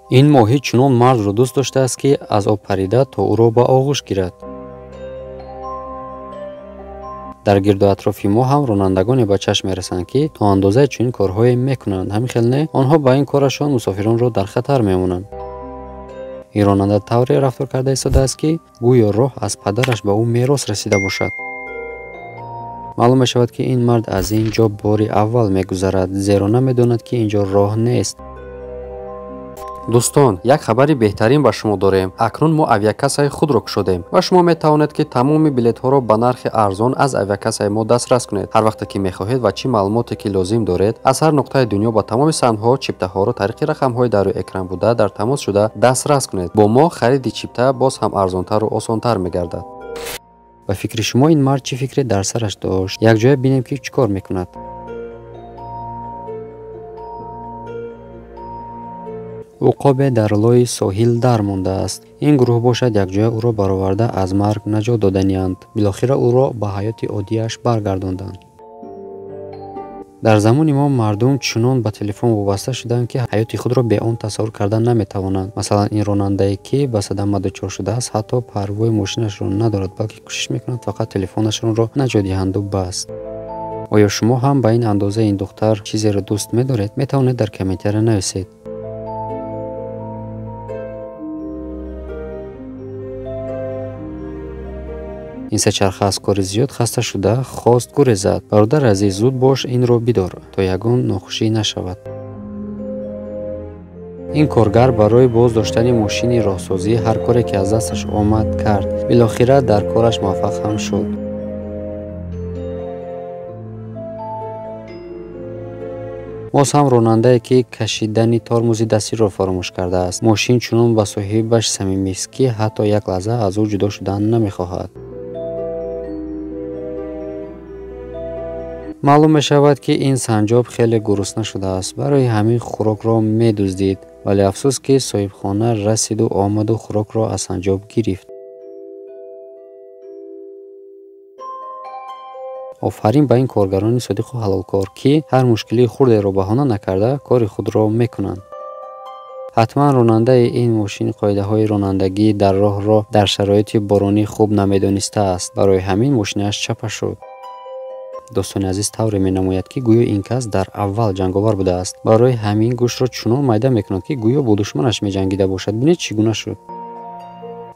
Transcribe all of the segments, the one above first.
Ин моҳӣ чунон мардро дӯст доштааст, ки аз об парида то ӯро ба оғӯш гирад. Дар гирду атрофи мо ҳам ронандагоне ба чашм мерасанд, ки то андозае чунин корҳое мекунанд. Ҳамин хел не, онҳо ба ин корашон мусофиронро дар хатар мемонанд. Ин ронанда тавре рафтор карда истодааст, ки гӯё роҳ аз падараш ба ӯ мерос расида бошад. Маълум мешавад, ки ин мард аз ин ҷо бори аввал мегузарад, зеро намедонад, ки ин ҷо роҳ нест. Дӯстон, як хабари беҳтарин ба шумо дорем. Акнун мо авиакассаи худро кушодем ва шумо метавонед, ки тамоми билетҳоро ба нархи арзон аз авиакассаи мо дастрас кунед. Ҳар вақте ки мехоҳед ва чӣ маълумоте ки лозим доред, аз ҳар нуқтаи дунё ба тамоми санҳо чиптаҳоро тариқи рақамҳои дар рӯи экран буда дар тамос шуда дастрас кунед. Бо мо хариди чипта боз ҳам арзонтару осонтар мегардад. Ба фикри шумо ин мард чӣ фикре дар сараш дошт? Якҷоя бинем, ки чӣ кор мекунад. Уқобе дар лои соҳил дар мондааст. Ин гурӯҳ бошад якҷоя ӯро бароварда аз марг наҷот доданианд. Билохира ӯро ба ҳаёти оддиаш баргардонданд. Дар замони мо мардум чунон ба телефон вобаста шуданд, ки ҳаёти худро бе он тасаввур карда наметавонанд. Масалан, ин ронандае, ки ба садама дучор шудааст, ҳатто парвои мошинашро надорад, балки кӯшиш мекунад фақат телефонашонро наҷот диҳанду бас. Оё шумо ҳам ба ин андоза ин духтар чизеро дӯст медоред? Метавонед дар комментария нависед. Ин сечарха аз кори зиёд хаста шуда хост гурезад. Бародари азиз, зуд бош, инро бидор, то ягон нохушӣ нашавад. Ин коргар барои боз доштани мошини роҳсозӣ ҳар коре ки аз дасташ омад кард. Билохира дар кораш муваффақ ҳам шуд. Боз ҳам ронандае, ки кашидани тормози дастиро фаромӯш кардааст. Мошин чунон ба соҳибаш самимист, ки ҳатто як лаҳза аз ӯ ҷудо шудан намехоҳад. Маълум мешавад, ки ин санҷоб хеле гурусна шудааст. Барои ҳамин хӯрокро медуздид. Вале афсӯс, ки соҳибхона расиду омаду хӯрокро аз санҷоб гирифт. Офарин ба ин коргарони содиқу ҳалолкор, ки ҳар мушкилии хурдеро баҳона накарда кори худро мекунанд. Ҳатман ронандаи ин мошин қоидаҳои ронандагӣ дар роҳро дар шароити боронӣ хуб намедонистааст. Барои ҳамин мошинаш чапа шуд. Дӯстони азиз, тавре менамояд, ки гӯё ин кас дар аввал ҷанговар будааст. Барои ҳамин гӯштро чунон майда мекунад, ки гӯё бо душманаш меҷангида бошад. Бинед, чӣ гуна шуд.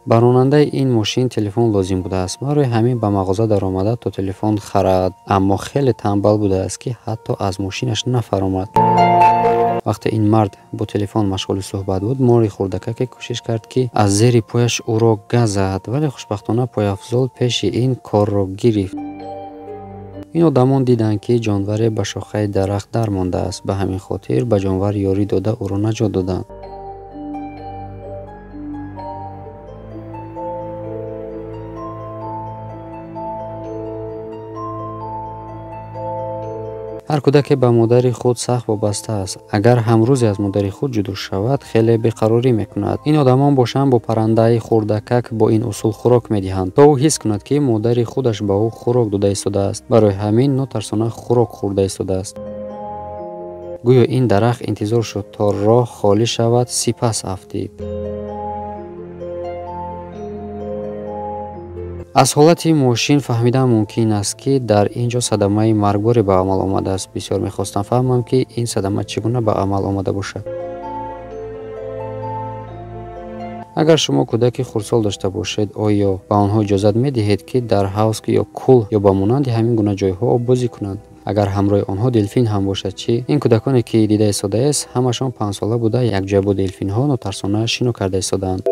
Ба ронандаи ин мошин телефон лозим будааст. Барои ҳамин ба мағоза даромада то телефон харад, аммо хеле танбал будааст, ки ҳатто аз мошинаш нафаромад. Вақте ин мард бо телефон машғули суҳбат буд, мори хурдакаке кӯшиш кард, ки аз зери пояш ӯро газад, вале хушбахтона пойафзол пеши ин корро гирифт. Ин одамон диданд, ки ҷонваре ба шохаи дарахт дар мондааст. Ба ҳамин хотир ба ҷонвар ёрӣ дода ӯро наҷот доданд. Ҳар кӯдаке ба модари худ сахт вобаста аст. Агар ҳамрӯзе аз модари худ ҷудо шавад, хеле беқарорӣ мекунад. Ин одамон бошанд бо паррандаи хурдакак бо ин усул хӯрок медиҳанд, то ӯ ҳис кунад, ки модари худаш ба ӯ хӯрок дода истодааст. Барои ҳамин нотарсона хӯрок хӯрда истодааст. Гӯё ин дарахт интизор шуд, то роҳ холӣ шавад, сипас афтид. Аз ҳолати мошин фаҳмидан мумкин аст, ки дар ин ҷо садамаи маргборе ба амал омадааст. Бисёр мехостам фаҳмам, ки ин садама чӣ гуна ба амал омада бошад. Агар шумо кӯдаки хурдсол дошта бошед, оё ба онҳо иҷозат медиҳед, ки дар ҳавз ё кӯл ё ба монанди ҳамин гуна ҷойҳо оббозӣ кунанд? Агар ҳамроҳи онҳо делфин ҳам бошад, чӣ? Ин кӯдаконе, ки дида истодаест, ҳамашон панҷсола буда, якҷоя бо делфинҳо нотарсона шино карда истодаанд.